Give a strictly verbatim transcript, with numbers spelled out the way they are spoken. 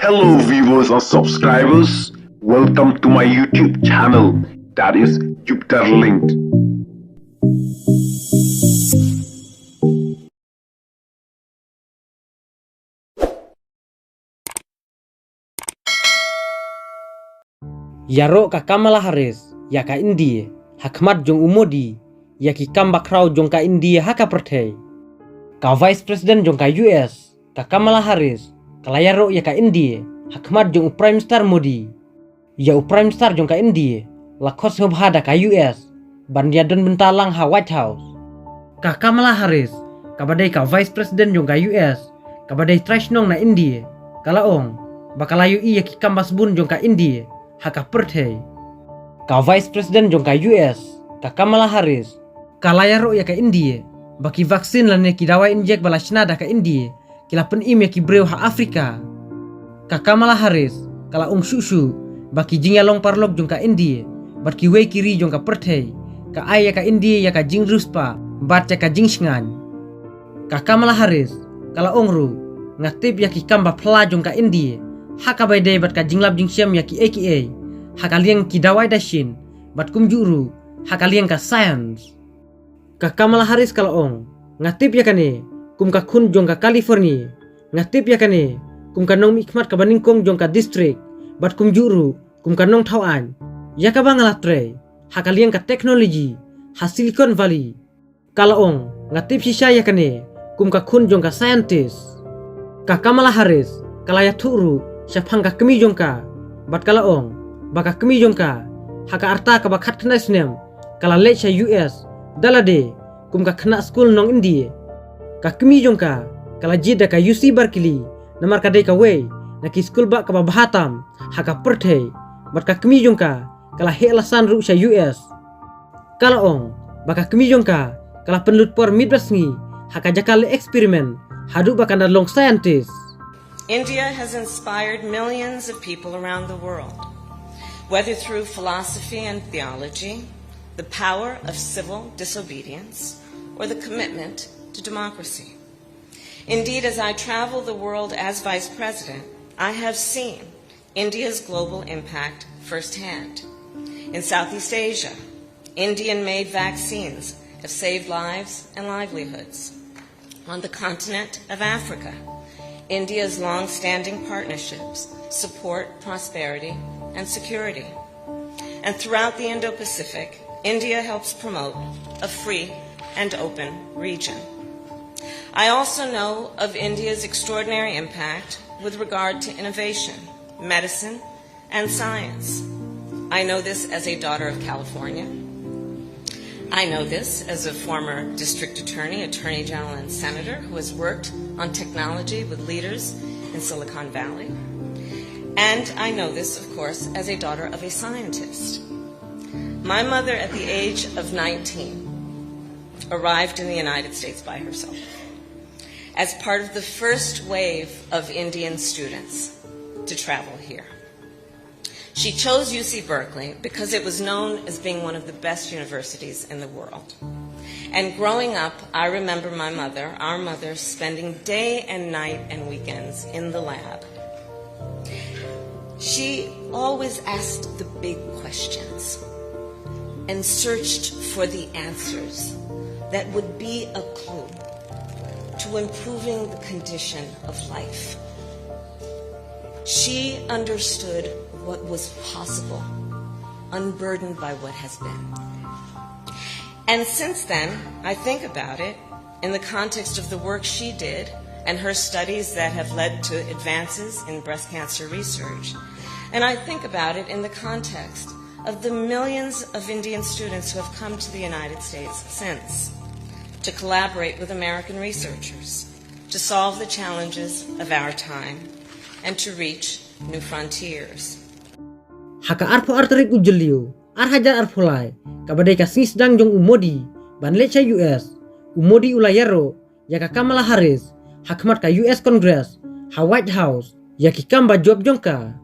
Hello, viewers and subscribers. Welcome to my YouTube channel, that is Jupiter Linked. Ïaroh ka Kamala Harris ïa ka India ha khmat jong u Modi ïa ki kam ba khraw jong ka India ha ka pyrthei. Ka Vice President jong ka U S, ka Kamala Harris, ka la ïaroh ïa ka India ha khmat jong u Prime Minister Modi. Ïa u Prime Minister jong ka India la khot sngewbha da ka U S ban ïadon bynta lang ha White House. Ka Kamala Harris, kaba dei ka Vice President jong ka U S, kaba dei trai shnong na India, ka la ong ba ka la ïohi ïa ki kam ba sbun jong ka India ha ka pyrthei. Ka Vice President jong ka U S, ka Kamala Harris, ka la ïaroh ïa ka India ba ki vaccine lane ki dawai injek ba la shna da ka India ki la pynim ïa ki briew ha Africa. Ka Kamala Harris ka la ong shuh shuh ba ki jingïalong paralok jong ka India bad kiwei ki ri jong ka pyrthei ka ai ïa ka India ïa ka jingriewspah bad ïa ka jingshngaiñ. Ka Kamala Harris ka la ong ruh, nga tip ïa ki kam ba phylla jong ka India ha kaba ïadei bad ka jinglap jingshem ïa kiei kiei ha ka liang ki dawai dashin bad kumjuh ruh ha ka liang ka science. Ka Kamala Harris ka la ong, nga tip ïa kane kum ka khun jong ka California. Nga tip ïa kane kum ka nongmihkhmat kaba nyngkong jong ka district bad kumjuh ruh kum ka nongthaw aiñ ïa kaba nga la trei ha ka liang ka technology ha Silicon Valley. Ka la ong, nga tip shisha ïa kane kum ka khun jong ka scientist. Ka Kamala Harris ka la ïathuh ruh shaphang ka kmie jong ka bad ka la ong ba ka kmie jong ka ha ka rta kaba khatkhyndai snem ka la leit sha U S da lade kum ka khynnah skul nong India. Ka kmie jong ka ka la jied da ka U C Berkeley namar ka dei kawei na ki skul bah kaba bha tam ha ka pyrthei bad ka kmie jong ka ka la heh lasan ruh sha U S. Ka la ong ba ka kmie jong ka ka la pynlut por miet bad sngi ha ka jaka leh experiment haduh ba kan da long scientist. India has inspired millions of people around the world, whether through philosophy and theology, the power of civil disobedience, or the commitment to democracy. Indeed, as I travel the world as Vice President, I have seen India's global impact firsthand. In Southeast Asia, Indian made vaccines have saved lives and livelihoods. On the continent of Africa, India's long standing partnerships support prosperity and security. And throughout the Indo Pacific, India helps promote a free and open region. I also know of India's extraordinary impact with regard to innovation, medicine, and science. I know this as a daughter of California. I know this as a former district attorney, attorney general, and senator who has worked on technology with leaders in Silicon Valley. And I know this, of course, as a daughter of a scientist. My mother, at the age of nineteen, arrived in the United States by herself as part of the first wave of Indian students to travel here. She chose U C Berkeley because it was known as being one of the best universities in the world. And growing up, I remember my mother, our mother, spending day and night and weekends in the lab. She always asked the big questions and searched for the answers that would be a clue to improving the condition of life. She understood what was possible, unburdened by what has been. And since then, I think about it in the context of the work she did and her studies that have led to advances in breast cancer research. And I think about it in the context of the millions of Indian students who have come to the United States since to collaborate with American researchers to solve the challenges of our time and to reach new frontiers. Ha ka arphew ar tarik u Jylliew, ar hajar arphew lai, kaba dei ka sngi sdang jong u Modi ban leit sha U S, u Modi u la ïaroh ïa ka Kamala Harris ha khmat ka U S Congress ha White House ïa ki kam ba jop jong ka.